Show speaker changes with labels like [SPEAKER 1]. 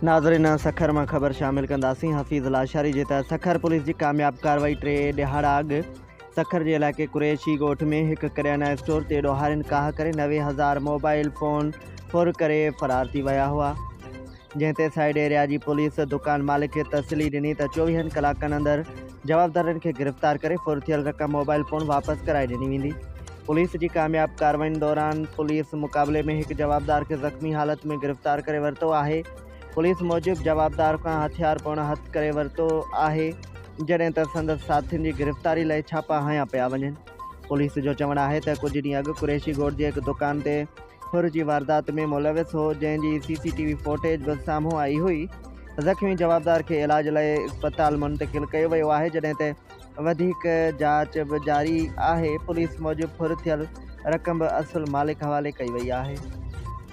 [SPEAKER 1] ناظرين سکر مان خبر شامل ڪنداسين حفيظ لاشاري جي ته سکر پوليس جي ڪامياب ڪارروائي ٽي ڏهاڙا اڳ سکر جي علائقي قريشي ڳوٺ ۾ هڪ ڪريانا اسٽور تي ڏوهارين ڪاهه ڪري 90,000 موبائل فون ڦر ڪري فرار ٿي ويا هئا جنهن تي سائيڊ ايريا جي پوليس دڪان مالڪ کي تسلي ڏني ته چوويهن ڪلاڪن اندر جوابدارن کي گرفتار ڪري ڦر ٿيل رقم موبائل فون واپس ڪرائي ڏني ويندي. پوليس جي ڪامياب ڪارروائين دوران پوليس مقابلي ۾ هڪ جوابدار کي زخمي حالت ۾ گرفتار ڪري ورتو آهي. پوليس موجب جوابدار کان هٿيار پڻ هٿ ڪري ورتو آهي جڏهن ته سندس ساٿين جي گرفتاري لاء ڇاپا هنيا پيا وڃن. پوليس جو چوڻ آهي ته ڪجهه ڏينهن اڳ قريشي ڳوٺ جي هڪ دڪان تي ڦر جي واردات ۾ ملوث هو جنهن جي سي سي ٽي وي فوٽيج به سامهون آئي هئي. زخمي جوابدار کي علاج لاء اسپتال منتقل ڪيو ويو آهي جڏهن ته وڌيڪ جاچ به جاري آهي، پوليس موجب ڦر ٿيل رقم به اصل مالڪ حوالي ڪئي وئي آهي.